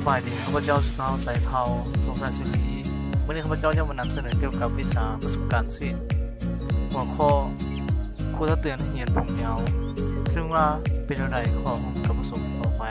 ສະບາຍດີ ຂ້າພະເຈົ້າ ຊາວໄຊເຜົ່າ ສົງສານສຸລີ. ມື້ນີ້ຂ້າພະເຈົ້າຢາກມານຳສະເໜີກ່ຽວກັບວິຊາປະສົບການສິນ ຫົວຂໍ້ ຄູຕັກເຕືອນນັກຮຽນຜົມຍາວ, ເຊິ່ງວ່າເປັນແນວໃດ ຂໍຮັບຊົມຕໍ່ໄປ.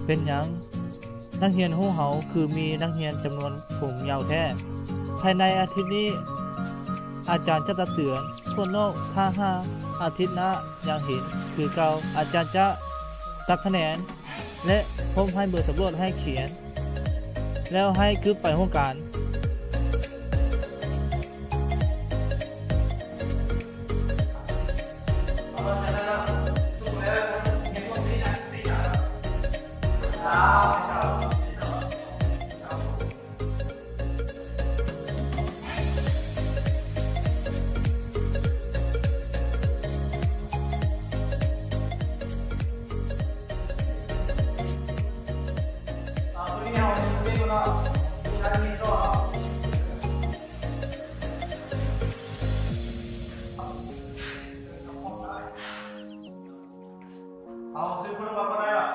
ເປັນຫຍັງນັກຮຽນຂອງເຮົາຄືມີນັກຮຽນຈຳນວນຜົມຍາວແທ້? ພາຍໃນອາທິດນີ້ ອາຈານຈະຕັກເຕືອນ. ສ່ວນນອກ ຖ້າຫາກອາທິດໜ້າຍັງເຫັນຄືເກົ່າ, ອາຈານຈະຕັດຄະແນນ ແລະ ພົບໃຫ້ເບີສຳຫຼວດໃຫ້ຂຽນ ແລ້ວໃຫ້ກືບໄປຫ້ອງການ. ເອົາ ຊື້ຂະໜົມມາກໍໄດ້ລະ.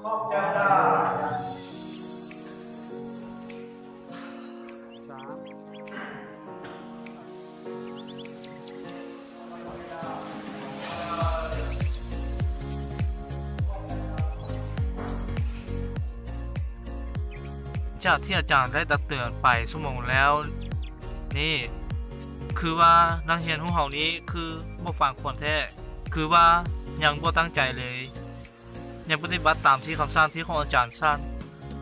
ຂອບໃຈຫຼາຍ. ສາມ ຈາກທີ່ອາຈານໄດ້ຕັກເຕືອນໄປຊົ່ວໂມງແລ້ວນີ້ ຄືວ່ານັກຮຽນຂອງເຮົານີ້ຄືບໍ່ຟັງຄວນແທ້, ຄືວ່າຍັງບໍ່ຕັ້ງໃຈເລີຍ, ຍັງປະຕິບັດຕາມທີ່ຄຳສັ່ງທີ່ຂອງອາຈານສັ່ງ.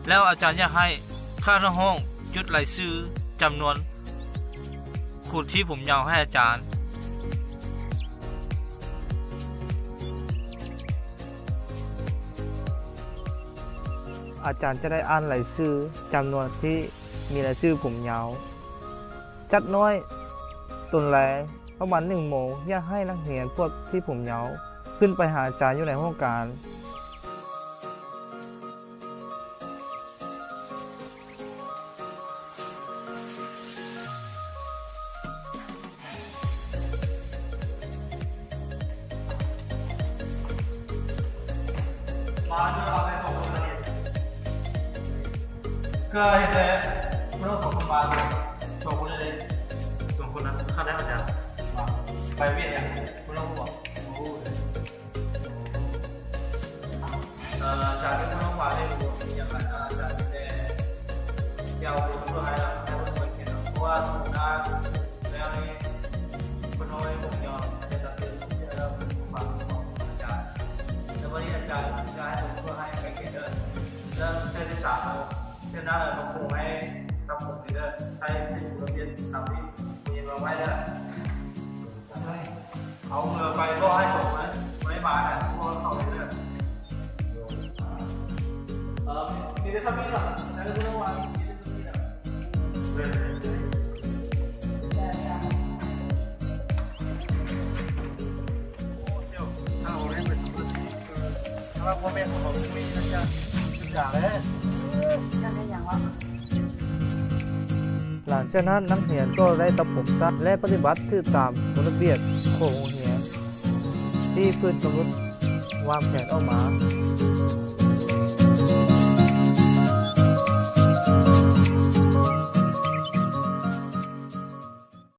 ແລ້ວອາຈານຢາກໃຫ້ຂ້າທັງຫ້ອງຈົດລາຍຊື່ຈຳນວນຄູທີ່ຜົມຍາວໃຫ້ອາຈານ. ອາຈານຈະໄດ້ອ່ານລາຍຊື່ຈຳນວນທີ່ມີລາຍຊື່ຜົມຍາວ. ຈັດໜ້ອຍ ຕອນແລງປະມານໜຶ່ງໂມງ ຢາກໃຫ້ນັກຮຽນພວກທີ່ຜົມຍາວຂຶ້ນໄປຫາອາຈານຢູ່ໃນຫ້ອງການ. ມາເດີ ເຮົາໄດ້ສອງຄົນລະເຮັດ ເພື່ອເຮັດແຕ່ພວກເຮົາສອງຄົນມາເດີ ສອງຄົນເລີຍ ສອງຄົນນະ ຄັດແລ້ວອາຈານ ມາ ໄປວຽກຫຍັງ ພວກເຮົາບອກ ບໍ່ຮູ້ເລີຍ. ເອີ ຈາກທີ່ພວກເຮົາພາໄດ້ຮູ້ຫຍັງ ອາຈານແຕ່ ແຕ່ເອົາບົດສຳຫຼວດໃຫ້ລະ ໃຫ້ເພິ່ນໄປຂຽນເນາະ ເພາະວ່າສົມມຸດວ່າ ແລ້ວນີ້ ເພິ່ນເອົາໃຫ້ຜົມຍອມ ແຕ່ຕັດເປັນສົມມຸດແລ້ວ ເພິ່ນຟັງຂອງອາຈານ ແລ້ວບັດນີ້ອາຈານຈະໃຫ້ຜົມເພື່ອໃຫ້ໄປຂຽນເດີ ແລ້ວເທື່ອທີ່ສາມ ເທື່ອໜ້າແລ້ວກໍຄົງໃຫ້ກັບຜົມເດີ ໃຊ້ເປັນລະບຽບຕາມທີ່ຜູ້ໃຫຍ່ວາງໄວ້ເດີ. ເອົາເມືອໄປບອກໃຫ້ສອງຄົນນັ້ນ ບໍ່ໄດ້ມານະ ພວກເຂົາເລີຍເດີ. ເອີ ມີແຕ່ສ່ຳນີ້ລະ ໃຊ້ເລື່ອງວ່າມີແຕ່ສ່ຳນີ້ລະ. ໂອ້ ສ່ຽວ ຖ້າເຮົາໄດ້ໄປສຳຫຼວດນີ້ ຄື ຖ້າວ່າພໍ່ແມ່ຂອງເຮົາມີ ໜ້າຈະສຶກສາເລີຍ. ເອີ ຢາກໄດ້ຫຍັງວະ? ຫຼັງຈາກນັ້ນ ນັກຮຽນກໍໄດ້ຕັດຜົມສັ້ນ ແລະ ປະຕິບັດຖືກຕາມກົດລະບຽບຂອງໂຮງຮຽນທີ່ເພິ່ນກຳນົດວາງແຜນອອກມາ.